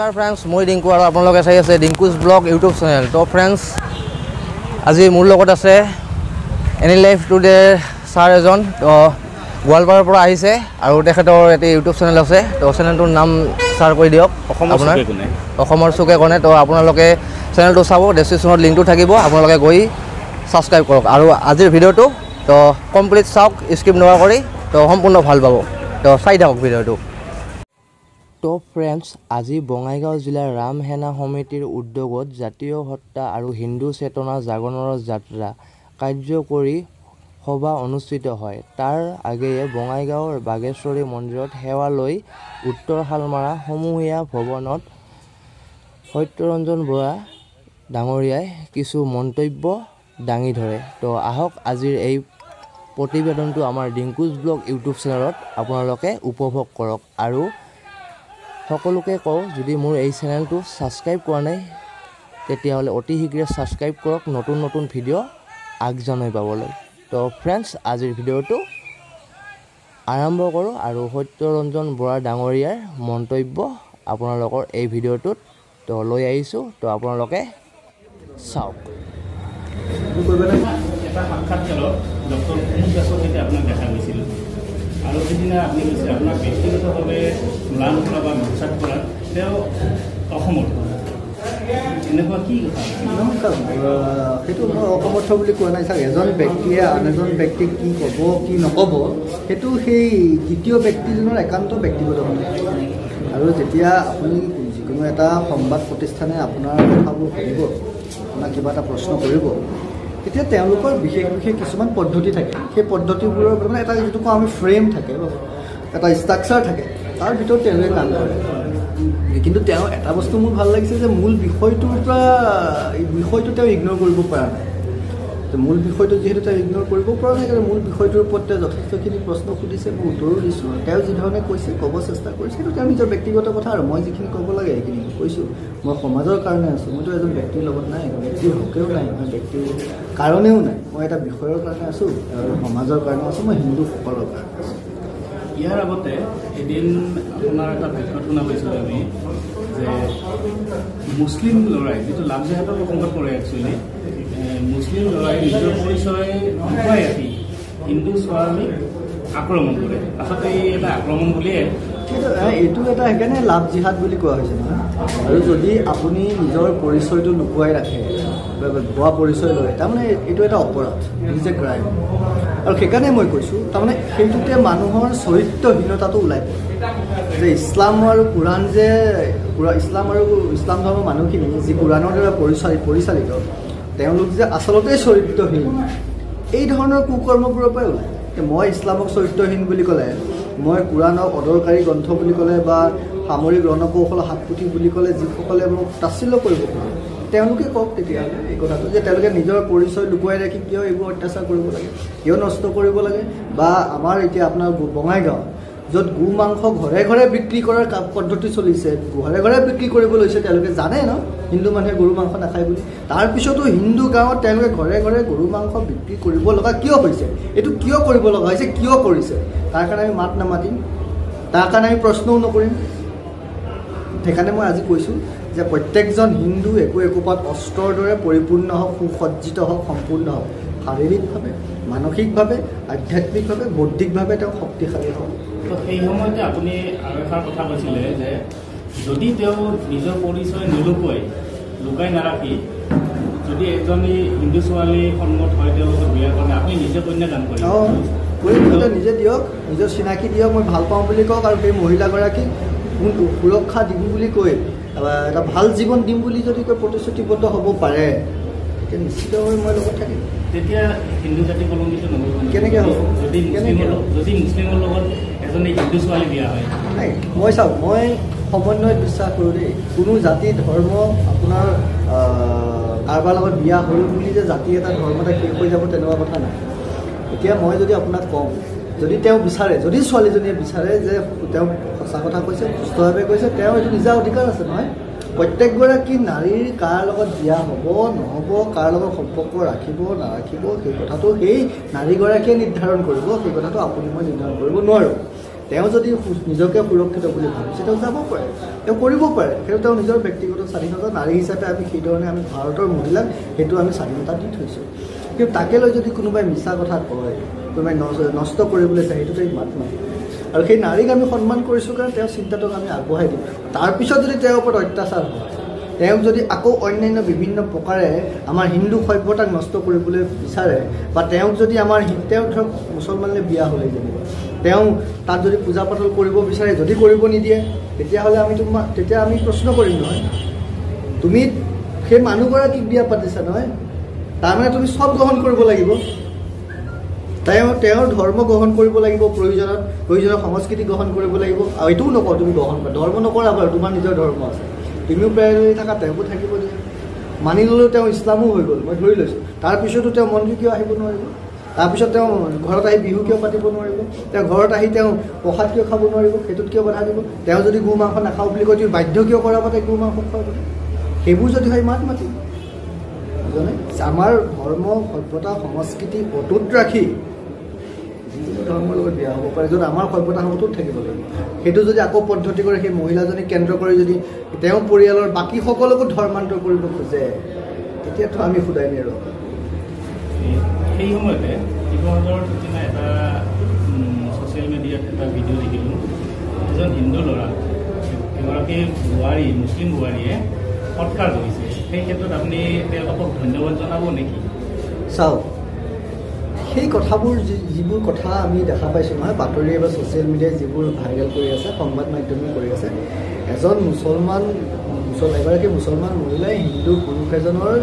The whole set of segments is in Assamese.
নমস্কাৰ ফ্ৰেণ্ডছ, মই ডিংকু আৰু আপোনালোকে চাই আছে ডিংকুজ ব্লগ ইউটিউব চেনেল। তো ফ্ৰেণ্ডছ, আজি মোৰ লগত আছে এনি লাইফ টুডে ছাৰ এজন, তো গোৱালপাৰাৰ পৰা আহিছে আৰু তেখেতৰ এটি ইউটিউব চেনেল আছে। তো চেনেলটোৰ নাম ছাৰ কৈ দিয়ক। আপোনাৰ অসমৰ চুকে কোণে। তো আপোনালোকে চেনেলটো চাব, ডেছক্ৰিপশ্যনত লিংকটো থাকিব, আপোনালোকে গৈ ছাবস্ক্ৰাইব কৰক। আৰু আজিৰ ভিডিঅ'টো তো কমপ্লিট চাওক, স্কিপ নকৰি, তো সম্পূৰ্ণ ভাল পাব। তো চাই থাকক ভিডিঅ'টো। তো ফ্ৰেণ্ডছ, আজি বঙাইগাঁও জিলাৰ ৰাম সেনা সমিতিৰ উদ্যোগত জাতীয় সত্তা আৰু হিন্দু চেতনা জাগৰণৰ যাত্ৰা কাৰ্যকৰী সভা অনুষ্ঠিত হয়। তাৰ আগেয়ে বঙাইগাঁৱৰ বাগেশ্বৰী মন্দিৰত সেৱা লৈ উত্তৰ শালমাৰা সমূহীয়া ভৱনত সত্যৰঞ্জন বৰা ডাঙৰীয়াই কিছু মন্তব্য দাঙি ধৰে। তো আহক আজিৰ এই প্ৰতিবেদনটো আমাৰ ডিংকুজ ব্লগ ইউটিউব চেনেলত আপোনালোকে উপভোগ কৰক। আৰু সকলোকে কওঁ, যদি মোৰ এই চেনেলটো ছাবস্ক্ৰাইব কৰা নাই তেতিয়াহ'লে অতি শীঘ্ৰে ছাবস্ক্ৰাইব কৰক নতুন নতুন ভিডিঅ' আগজনাই পাবলৈ। তো ফ্ৰেণ্ডছ, আজিৰ ভিডিঅ'টো আৰম্ভ কৰোঁ আৰু সত্যৰঞ্জন বৰা ডাঙৰীয়াৰ মন্তব্য আপোনালোকৰ এই ভিডিঅ'টোত তো লৈ আহিছোঁ, তো আপোনালোকে চাওক। এটা সাক্ষাৎকাৰত ডক্টৰ কুমুদ দাসৰ সৈতে আপোনাক দেখা গৈছিল আৰু সেইদিনা আপুনি কৈছে আপোনাক ব্যক্তিগতভাৱে ম্লান কৰা বা নস্যাৎ কৰাত তেওঁ অসমৰ্থ, এনেকুৱা কি কথা? নমস্কাৰ, সেইটো মই অসমৰ্থ বুলি কোৱা নাই ছাৰ। এজন ব্যক্তিয়ে আন এজন ব্যক্তিক কি ক'ব কি নক'ব সেইটো সেই দ্বিতীয় ব্যক্তিজনৰ একান্ত ব্যক্তিগত কথা। আৰু যেতিয়া আপুনি যিকোনো এটা সংবাদ প্ৰতিষ্ঠানে আপোনাৰ কথাবোৰ সুধিব, আপোনাক কিবা এটা প্ৰশ্ন কৰিব, তেতিয়া তেওঁলোকৰ বিশেষ বিশেষ কিছুমান পদ্ধতি থাকে। সেই পদ্ধতিবোৰৰ মানে এটা যিটো কওঁ আমি ফ্ৰেম থাকে, এটা ষ্ট্ৰাকচাৰ থাকে, তাৰ ভিতৰত তেওঁলোকে কাম কৰে। কিন্তু তেওঁ এটা বস্তু মোৰ ভাল লাগিছে যে মূল বিষয়টোৰ পৰা বিষয়টো তেওঁ ইগন'ৰ কৰিব পৰা নাই। মূল বিষয়টো যিহেতু তেওঁ ইগন'ৰ কৰিব পৰা নাই, কাৰণে মূল বিষয়টোৰ ওপৰত তেওঁ যথেষ্টখিনি প্ৰশ্ন সুধিছে, মই উত্তৰো দিছোঁ। তেওঁ যিধৰণে কৈছে, ক'ব চেষ্টা কৰিছে, সেইটো তেওঁৰ নিজৰ ব্যক্তিগত কথা। আৰু মই যিখিনি ক'ব লাগে সেইখিনি কৈছোঁ। মই সমাজৰ কাৰণে আছোঁ, মইতো এজন ব্যক্তিৰ লগত নাই, ব্যক্তিৰ হকেও নাই, মই ব্যক্তিৰ কাৰণেও নাই, মই এটা বিষয়ৰ কাৰণে আছোঁ আৰু সমাজৰ কাৰণে আছোঁ, মই হিন্দুসকলৰ কাৰণে আছোঁ। ইয়াৰ আগতে এদিন আপোনাৰ এটা ভাষ্যত শুনা পাইছিলোঁ আমি যে মুছলিম ল'ৰাই, যিটো লাভ জেহাদৰ প্ৰসংগত পৰে একচুৱেলি, মুছলিম ল'ৰাই নিজৰ পৰিচয় লুকুৱাই ৰাখি হিন্দু ছোৱালীক আক্ৰমণ কৰে। আচলতে এই এটা আক্ৰমণ বুলিয়ে এইটো এটা, সেইকাৰণে লাভ জিহাদ বুলি কোৱা হৈছে নহয়। আৰু যদি আপুনি নিজৰ পৰিচয়টো লুকুৱাই ৰাখে, ভুৱা পৰিচয় লয়, তাৰমানে এইটো এটা অপৰাধ, is a crime. আৰু সেইকাৰণে মই কৈছোঁ, তাৰমানে সেইটোতে মানুহৰ চৰিত্ৰহীনতাটো ওলাই পৰে যে ইছলাম আৰু কোৰাণ, যে ইছলাম আৰু ইছলাম ধৰ্মৰ মানুহখিনি যি কোৰাণৰ দ্বাৰা পৰিচালিত, তেওঁলোক যে আচলতে চৰিত্ৰহীন, এই ধৰণৰ কুকৰ্মবোৰৰ পৰাই ওলায়। মই ইছলামক চৰিত্ৰহীন বুলি ক'লে, মই কোৰাণক অদৰকাৰী গ্ৰন্থ বুলি ক'লে বা সামৰিক ৰণকৌশল হাতপুথি বুলি ক'লে, যিসকলে মোক তাচ্ছিল্য কৰিব খোজে তেওঁলোকে কওক তেতিয়াহ'লে এই কথাটো যে তেওঁলোকে নিজৰ পৰিচয় লুকুৱাই ৰাখি কিয় এইবোৰ অত্যাচাৰ কৰিব লাগে, কিয় নষ্ট কৰিব লাগে। বা আমাৰ এতিয়া আপোনাৰ বঙাইগাঁও য'ত গো মাংস ঘৰে ঘৰে বিক্ৰী কৰাৰ পদ্ধতি চলিছে, ঘৰে ঘৰে বিক্ৰী কৰিব লৈছে, তেওঁলোকে জানে ন হিন্দু মানুহে গৰু মাংস নাখায় বুলি, তাৰপিছতো হিন্দু গাঁৱত তেওঁলোকে ঘৰে ঘৰে গৰু মাংস বিক্ৰী কৰিব লগা কিয় হৈছে, এইটো কিয় কৰিব লগা হৈছে, কিয় কৰিছে, তাৰ কাৰণে আমি মাত নামাতিম, তাৰ কাৰণে আমি প্ৰশ্নও নকৰিম। সেইকাৰণে মই আজি কৈছোঁ যে প্ৰত্যেকজন হিন্দু একো একোপাত অস্ত্ৰৰ দৰে পৰিপূৰ্ণ হওক, সুসজ্জিত হওক, সম্পূৰ্ণ হওক, শাৰীৰিকভাৱে, মানসিকভাৱে, আধ্যাত্মিকভাৱে, বৌদ্ধিকভাৱে তেওঁ শক্তিশালী হওক। তো সেই সময়তে আপুনি আৰু এষাৰ কথা কৈছিলে যে যদি তেওঁ নিজৰ পৰিচয় নলুকুৱাই, লুকাই নাৰাখি যদি এজনী হিন্দু ছোৱালী সন্মত হয় তেওঁলোকৰ বিয়াৰ কাৰণে, আপুনি নিজে কন্যাদান কৰিব, নিজে দিয়ক, নিজৰ চিনাকি দিয়ক, মই ভাল পাওঁ বুলি কওক, আৰু সেই মহিলাগৰাকীক সুৰক্ষা দিম বুলি কৈ, এটা ভাল জীৱন দিম বুলি যদি কৈ প্ৰতিশ্ৰুতিবদ্ধ হ'ব পাৰে, তেতিয়া নিশ্চিতভাৱে মই লগত থাকিম। তেতিয়া হিন্দু জাতি কলংকিত নহ'ব। কেনেকৈ হ'ব? যদি মুছলিমৰ লগত এজনী হিন্দু ছোৱালী বিয়া হয়? নাই, মই চাওক, মই সমন্বয়ত বিশ্বাস কৰোঁ দেই। কোনো জাতি ধৰ্ম আপোনাৰ কাৰোবাৰ লগত বিয়া হ'ল বুলি যে জাতি এটা ধৰ্ম এটা শেষ হৈ যাব তেনেকুৱা কথা নাই। এতিয়া মই যদি আপোনাক কওঁ, যদি তেওঁ বিচাৰে, যদি ছোৱালীজনীয়ে বিচাৰে যে তেওঁ সঁচা কথা কৈছে, সুস্থভাৱে কৈছে, তেওঁ এইটো নিজা অধিকাৰ আছে নহয়। প্ৰত্যেকগৰাকী নাৰীৰ কাৰ লগত বিয়া হ'ব নহ'ব, কাৰ লগত সম্পৰ্ক ৰাখিব নাৰাখিব, সেই কথাটো সেই নাৰীগৰাকীয়ে নিৰ্ধাৰণ কৰিব, সেই কথাটো আপুনি মই নিৰ্ধাৰণ কৰিব নোৱাৰোঁ। তেওঁ যদি নিজকে সুৰক্ষিত বুলি ভাবিছে তেওঁ যাব পাৰে, তেওঁ কৰিব পাৰে, সেইটো তেওঁ নিজৰ ব্যক্তিগত স্বাধীনতা। নাৰী হিচাপে আমি সেইধৰণে আমি ভাৰতৰ মহিলাক সেইটো আমি স্বাধীনতা দি থৈছোঁ। কিন্তু তাকে লৈ যদি কোনোবাই মিছা কথা কয়, কোনোবাই নষ্ট কৰিবলৈ চায়, সেইটোতে মাত মাতিব। আৰু সেই নাৰীক আমি সন্মান কৰিছোঁ কাৰণ তেওঁৰ চিন্তাটোক আমি আগবঢ়াই দিম। তাৰপিছত যদি তেওঁৰ ওপৰত অত্যাচাৰ হয়, তেওঁক যদি আকৌ অন্যান্য বিভিন্ন প্ৰকাৰে আমাৰ হিন্দু সভ্যতাক নষ্ট কৰিবলৈ বিচাৰে, বা তেওঁক যদি আমাৰ তেওঁ ধৰক মুছলমানে বিয়া হ'লেই যেনিবা তেওঁ তাত যদি পূজা পাতল কৰিব বিচাৰে, যদি কৰিব নিদিয়ে, তেতিয়াহ'লে আমি তোমাক তেতিয়া আমি প্ৰশ্ন কৰিম নহয়, তুমি সেই মানুহগৰাকীক বিয়া পাতিছা নহয়, তাৰমানে তুমি চব গ্ৰহণ কৰিব লাগিব, তেওঁৰ ধৰ্ম গ্ৰহণ কৰিব লাগিব, প্ৰয়োজনত সংস্কৃতি গ্ৰহণ কৰিব লাগিব। আৰু এইটোও নকওঁ তুমি গ্ৰহণ কৰা, ধৰ্ম নকৰা বাৰু, তোমাৰ নিজৰ ধৰ্ম আছে, তুমিও প্ৰায় থাকা, তেওঁকো থাকিব দিয়া। মানি ল'লেও তেওঁ ইছলামো হৈ গ'ল, মই ধৰি লৈছোঁ, তাৰপিছতো তেওঁ মন্দিৰ কিয় আহিব নোৱাৰিব? তাৰপিছত তেওঁ ঘৰত আহি বিহু কিয় পাতিব নোৱাৰিব? তেওঁ ঘৰত আহি তেওঁ প্ৰসাদ কিয় খাব নোৱাৰিব? সেইটোত কিয় বাধা দিব? তেওঁ যদি গো মাংস নাখাওঁ বুলি কয়, তুমি বাধ্য কিয় কৰাব তাই গো মাংস খোৱাবলৈ? সেইবোৰ যদি হয় মাত মাতিব। বুজনে? আমাৰ ধৰ্ম সভ্যতা সংস্কৃতি অটুট ৰাখি যিকোনো ধৰ্মৰ লগত বিয়া হ'ব পাৰে, য'ত আমাৰ সভ্যতা অটুট থাকিব লাগিব। সেইটো যদি আকৌ পদ্ধতি কৰি সেই মহিলাজনীক কেন্দ্ৰ কৰি যদি তেওঁ পৰিয়ালৰ বাকী সকলকো ধৰ্মান্তৰ কৰিব খোজে, তেতিয়াতো আমি সোধাই নেৰোঁ। সেই সময়তে শিৱসাগৰত সিদিনা এটা ছ'চিয়েল মিডিয়াত এটা ভিডিঅ' দেখিলোঁ, এজন হিন্দু ল'ৰা এগৰাকী বোৱাৰী, মুছলিম বোৱাৰীয়ে সৎকাৰ কৰিছে। সেই ক্ষেত্ৰত আপুনি তেওঁলোকক ধন্যবাদ জনাব নেকি? চাওক, সেই কথাবোৰ যিবোৰ কথা আমি দেখা পাইছোঁ নহয় বাতৰিয়ে বা ছ'চিয়েল মিডিয়াই যিবোৰ ভাইৰেল কৰি আছে, সংবাদ মাধ্যমে কৰি আছে, এজন মুছলমান এগৰাকী মুছলমান মহিলাই হিন্দু পুৰুষ এজনৰ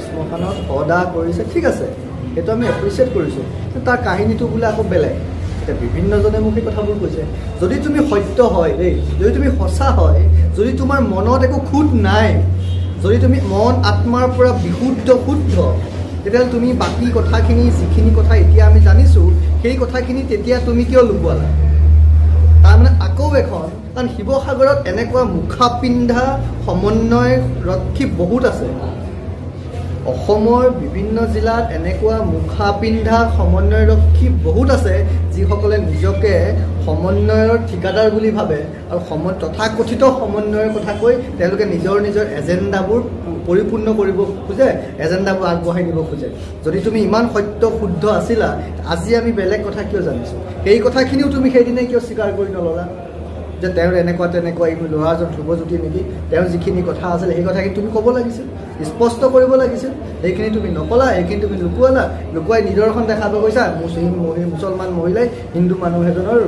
শ্মশানত সদাহ কৰিছে, ঠিক আছে, সেইটো আমি এপ্ৰিচিয়েট কৰিছোঁ, কিন্তু তাৰ কাহিনীটো বোলে আকৌ বেলেগ। এতিয়া বিভিন্নজনে মোক সেই কথাবোৰ কৈছে, যদি তুমি সত্য হয় দেই, যদি তুমি সঁচা হয়, যদি তোমাৰ মনত একো খুঁত নাই, যদি তুমি মন আত্মাৰ পৰা বিশুদ্ধ শুদ্ধ, তেতিয়াহ'লে তুমি বাকী কথাখিনি যিখিনি কথা এতিয়া আমি জানিছোঁ সেই কথাখিনি তেতিয়া তুমি কিয় লুকুৱালা? তাৰমানে আকৌ এখন, কাৰণ শিৱসাগৰত এনেকুৱা মুখা পিন্ধা সমন্বয় ৰক্ষী বহুত আছে, অসমৰ বিভিন্ন জিলাত এনেকুৱা মুখা পিন্ধা সমন্বয়ৰক্ষী বহুত আছে, যিসকলে নিজকে সমন্বয়ৰ ঠিকাদাৰ বুলি ভাবে আৰু তথাকথিত সমন্বয়ৰ কথা কৈ তেওঁলোকে নিজৰ নিজৰ এজেণ্ডাবোৰ পৰিপূৰ্ণ কৰিব খোজে, এজেণ্ডাবোৰ আগবঢ়াই নিব খোজে। যদি তুমি ইমান সত্য শুদ্ধ আছিলা, আজি আমি বেলেগ কথা কিয় জানিছোঁ? সেই কথাখিনিও তুমি সেইদিনাই কিয় স্বীকাৰ কৰি নল'লা যে তেওঁৰ এনেকুৱা তেনেকুৱা এই ল'ৰাজন ধ্ৰুৱজ্যোতি নেকি, তেওঁৰ যিখিনি কথা আছিলে সেই কথাখিনি তুমি ক'ব লাগিছিল, স্পষ্ট কৰিব লাগিছিল, সেইখিনি তুমি নক'লা, সেইখিনি তুমি লুকুৱালা, লুকুৱাই নিদৰ্শন দেখাব গৈছা মুছলমান মহিলাই হিন্দু মানুহ এজনৰ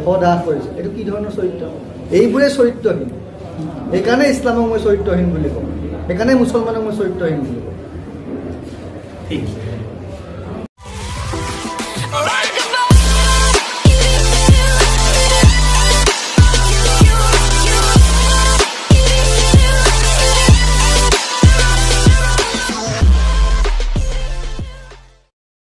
সদাহ কৰিছে। এইটো কি ধৰণৰ চৰিত্ৰ? এইবোৰে চৰিত্ৰহীন। সেইকাৰণে ইছলামক মই চৰিত্ৰহীন বুলি কওঁ, সেইকাৰণে মুছলমানক মই চৰিত্ৰহীন বুলি কওঁ। ঠিক আছে।